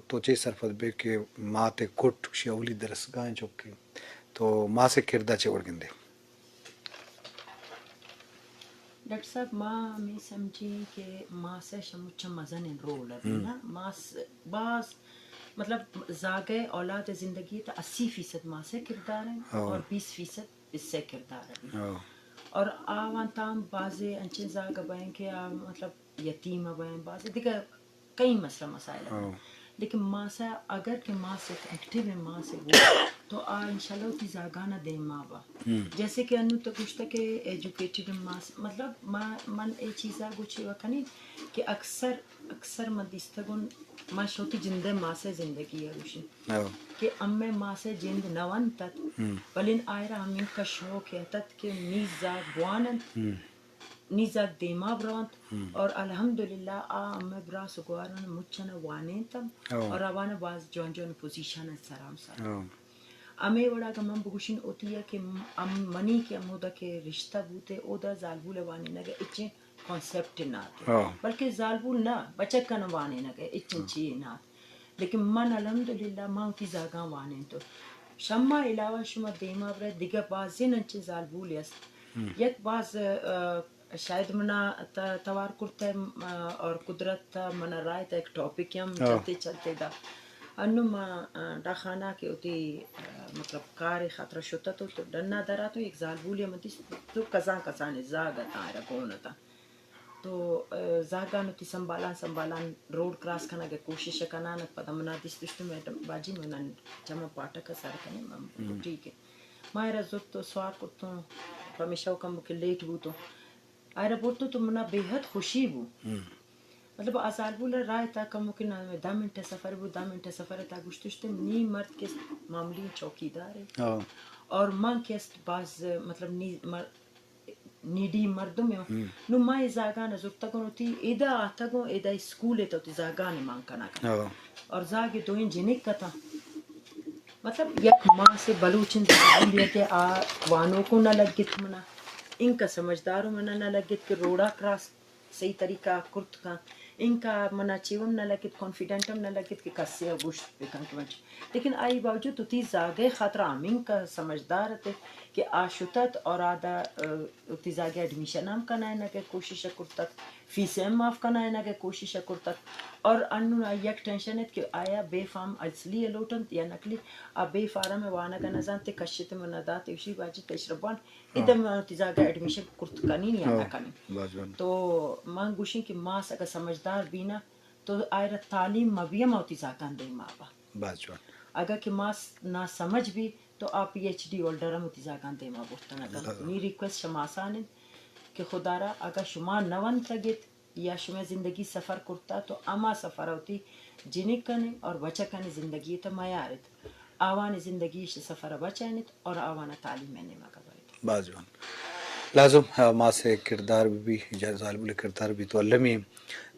تو چے سرپد بے کہ مات ءِ کٹ شی اولی درسگاہیں چکے، تو ماس ءِ کردا چے وڑ گندے؟ ڈاکٹر صاحب، ما ہمے سمجھیں کہ ماس ءِ شہ مچ مزنیں رول ءَ بینا۔ ماس باز، مطلب، زاگ ءِ اولاد ءِ زندگی ءِ تہ اسی فیصد ماس ءِ کردار انت اور بیس فیصد پس ءِ کردار ءَ بیت۔ اور آوان تام بازے انچیں زاگ ءَ بئیں کہ آ، مطلب، یتیم ءَ بئیں، بازے دگہ کئی مسئلہ مسائل ءَ بئیں۔ لیکن ماس ءَ، اگر کہ ماس یک ایکٹیو ماس ءَ بو، تو آ انشاءاللہ وتی زاگان ءَ دیما با۔ جیسے کہ انو تو گوشتا کہ ایجوکیٹڈ ماس، مطلب، ما، من اے چیزا گوشے و کنی کہ اکثر، اکثر من دیستگون، ما شوتی جندے ماس ءِ زندگی ءَ گوشی کہ امے ماس ءِ جند نہ ونت ات، بلن آئرا ہمینکا شوق ات ات کہ نی زاگ بوان انت، نی زاگ دیما برونت۔ اور الحمدللہ آ ہمے براس و گواران مچن وانینت ہم اور آوان باز جوان جوان پوزیشن سرام سر۔ ہمے وڑا اگہ من بگوشین اوتیا کہ م-، ام-، منی کہ ہمودا کہ رشتہ بوتے، اودا زالبول وانینگ ءِ اچیں کانسپٹ نہ ات، بلکہ زالبول نہ، بچکن وانینگ ءِ اچیں چی نہ ات۔ لیکن من الحمدللہ من وتی زاگاں وانینتو۔ شما علاوہ شما دیما برے دگہ بازین انچیں زالبولے است۔ یک باز، آ، شاید منا ت-، توار کرتہ، آ، اور قدرت منا رائے تا یک ٹاپک ہم چلتے چلتے دا۔ انو ما، آ، ڈاخانہ کہ وتی، آ، مطلب کار خاطر شتہ تو، تو ڈنا درا تو یک زالبولے ہم دیست تو کزان کزان زاگ اتاں را گون اتاں۔ تو، آ، زاگان وتی سنبھالان سنبھالان روڈ کراس کنگ ءِ کوشش کنان ات۔ پدا منا دیست، گوشت میڈم باجی منا چما پاٹک ءَ سر کنے، من گو ٹھیک ہے۔ ما ایرا زرت و سوار کرتوں، پمیشا و کمو کہ لیٹ بوتوں۔ آئرا برتوں تو منا بے حد خوشی بو۔ مطلب آ زالبول ءَ راہ تا کمو کہ نہ دہ منٹ ءِ سفر بو، دہ منٹ ءِ سفر ءَ تا گوشت، گوشت نی مرد کہ معمولی چوکیدار ہے اور من کہ است باز، مطلب نی مر-، نیڈی مردم ءَ۔ نو ما اے زاگان ءَ زرتگوں، وتی ادا آتگوں، ادا اسکول ءَ تو وتی زاگان ءَ مان کنگ ءَ۔ اور زاگ ءَ دوئیں جنک اتاں۔ مطلب یک ماس بلوچیں زاگے کہ آ وانوکوں نہ لگت منا، انکا سمجھداروں منا نہ لگت کہ روڈا کراس صحیح طریقہ کرت کن، انکا منا چیو ہم نہ لگت، کانفیڈنٹ ہم نہ لگت کہ کسے ءَ گوشت بکن کہ من چی۔ لیکن آئی باوجود وتی زاگے خاطر ہمینکا سمجھدار ات کہ آ شتت اور آ دا، آ، وتی زاگے ایڈمیشن ہم کنائینگ ءِ کوشش ءَ کرتگ، فیس ءَ ہم معاف کنائینگ ءِ کوشش ءَ کرتگ۔ اور انون آئی یک ٹینشن ات کہ آیا بے فارم اصلی ءَ لوٹنت یا نقلی، آ بے فارم ءَ وانگ ءَ نہ زانت، کشت من نہ دات، اشی باجی تشربان ادا من وتی زاگا ایڈمیشن کرت کنین یا نہ کنین۔ تو من گوشین کہ ماس اگہ سمجھدار بینا تو آئرا تعلیم مبی ہم وتی زاگان دیما با۔ باز جوان۔ اگہ کہ ماس ناسمجھ بی تو آ پی ایچ ڈی ہولڈر ہم وتی زاگان دیما برت نہ کنت۔ نی ریکویسٹ شما آسان انت کہ خدا را اگہ شما نہ ونتگت یا شمئے زندگی سفر کرتا تو ہما سفر ءَ وتی جنکانی اور بچکانی زندگی ءَ تہ میارت، آوانی زندگی اش سفر ءَ بچائینت اور آوانا تعلیم ءِ نیمگ ءَ بریت۔ باز جوان۔ لازم، آ، ماس ءِ کردار بہ بی، جا-، زالبول ءِ کردار بہ بی تو المی۔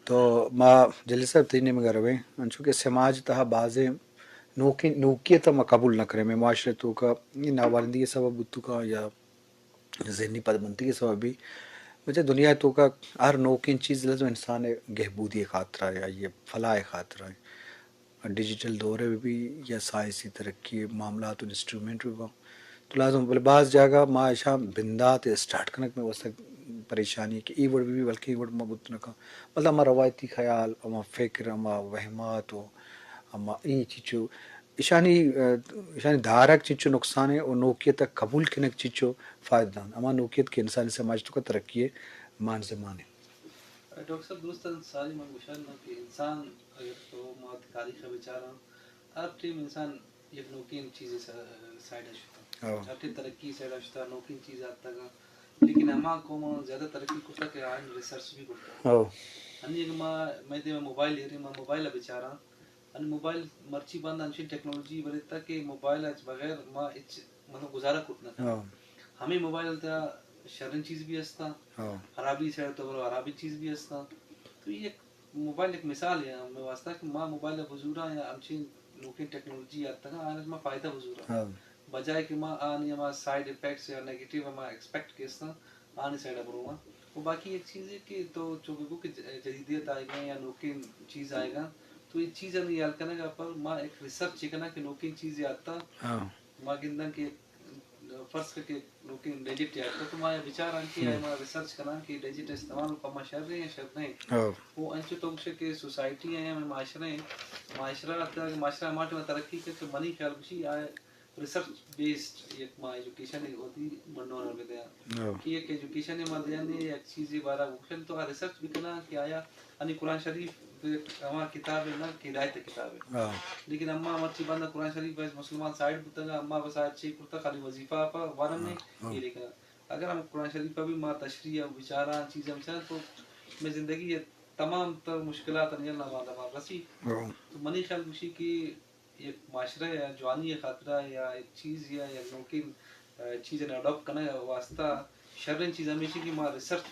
تو ما جلیل صاحب تئی نیمگ ءَ رویں، انچو کہ سماج تہا بازیں نوکیں، نوکیت ءَ ما قبول نہ کنیں، مئے معاشرے توکا اے ناوالندگی سبب بوتکا یا ذہنی پدمنتگی سبب بی۔ بچہ دنیا ءِ توکا ہر نوکیں چیز لازم انسان ءِ گہبودی ءِ خاطرا یا آئی ءِ فلاح ءِ خاطرا۔ ڈیجیٹل دور ءَ بہ بی یا سائنسی ترقی معاملات و انسٹرومنٹ بہ باں۔ تو لازم بلے باز جاگہ ما اشاں بندات ءَ اسٹارٹ کنگ مئے واسطہ پریشانی کہ اے وڑ بہ بی بلکہ اے وڑ ما بوت نہ کن۔ مطلب ہما روایتی خیال، ہما فکر، ہما وہمات و ہما اے چیچو اشانی، اشانی دارگ چنچو نقصان ءَ و نوکیت ءَ قبول کنگ چنچو فائدہ دان، ہما نوکیت کہ انسانی سماج توکا ترقی ءِ مان زمان ءَ۔ ڈاکٹر صاحب، درست انت، ساری من گوشان کہ انسان اگر تو ما وتی تاریخ ءَ بچاراں، ہر ٹیم انسان یک نوکیں چیزے سا-، سائیڈ ءَ شتاں۔ ہر ٹیم ترقی سائیڈ ءَ شتاں، نوکیں چیز آتگاں، لیکن ہما قوم زیادہ ترقی کرتا کہ آئین ریسرچ بھی کرتا۔ ہنی اگر ما، مئے دیم ءَ موبائل ایریں، ما موبائل ءَ بچاراں، یعنی موبائل مرچی بند انچیں ٹیکنالوجی بنتا کہ موبائل اچ بغیر ما ہچ مطلب گزارہ کت نہ کنیں۔ ہمے موبائل تہا شریں چیز بھی ہستاں، خرابی سائیڈ تو برو خرابی چیز بھی ہستاں۔ تو یہ ایک موبائل ایک مثال ہے ہمے واسطہ کہ ما موبائل بزوراں یا ہمچین نوکیں ٹیکنالوجی آتگاں آنچ ما فائدہ بزوراں۔ بجائے کہ ما آنی ہما سائیڈ افیکٹس یا نیگیٹو ہما ایکسپیکٹ کیستاں، آنی سائیڈ ءَ برواں۔ و باقی یک چیزے کہ تو چو بگو کہ ج-، جدیدیت آئیگاں یا نوکیں چیز آئیگاں، تو اے چیزانی ہیال کنگ ءَ پر ما یک ریسرچ کناں کہ نوکیں چیزے آتاں۔ ہاں۔ ما گنداں کہ فرض کر کہ نوکیں ڈیجٹ آتاں، تو ما بچاراں کہ ہم۔ آئی ما ریسرچ کناں کہ ڈیجٹ استعمال پہ ما شر ایں یا شر نہ ایں۔ ہاں۔ او انچو تو گوشے کہ سوسائٹی ایں، ہمے معاشرہ ایں، معاشرہ آتاں، معاشرہ ہما ٹائم ترقی کن کہ منی خیال گوشی آ ریسرچ بیسڈ یک ما ایجوکیشن وتی منڈونا بدیاں۔ ہاں۔ کہ یک ایجوکیشن ما دیاں، یک چیزے بارا گوشن تو آ ریسرچ بکناں کہ آیا انی قرآن شریف ہما کتاب ہے نا کہ ہدایت کتاب ہے۔ ہاں۔ لیکن اما مرچی بندہ قرآن شریف بس مسلمان سائیڈ بوتگا، اما بس آ چیک کرتا خالی وظیفہ پا وارن نے ہاں۔ یہ لیکن اگر ہم قرآن شریف پا بھی ما تشریح و بچاراں چیز ہم چاہاں تو میں زندگی ہے تمام تر مشکلات انگل نہ ماں دماغ رسی۔ ہاں۔ تو منی خیال گوشی کہ یک معاشرہ یا جوانی ءِ خاطرا یا یک چیز یا یک نوکیں، آ، چیز ءَ اڈاپٹ کنگ ءِ واسطہ شریں چیز ہمیش کہ ما ریسرچ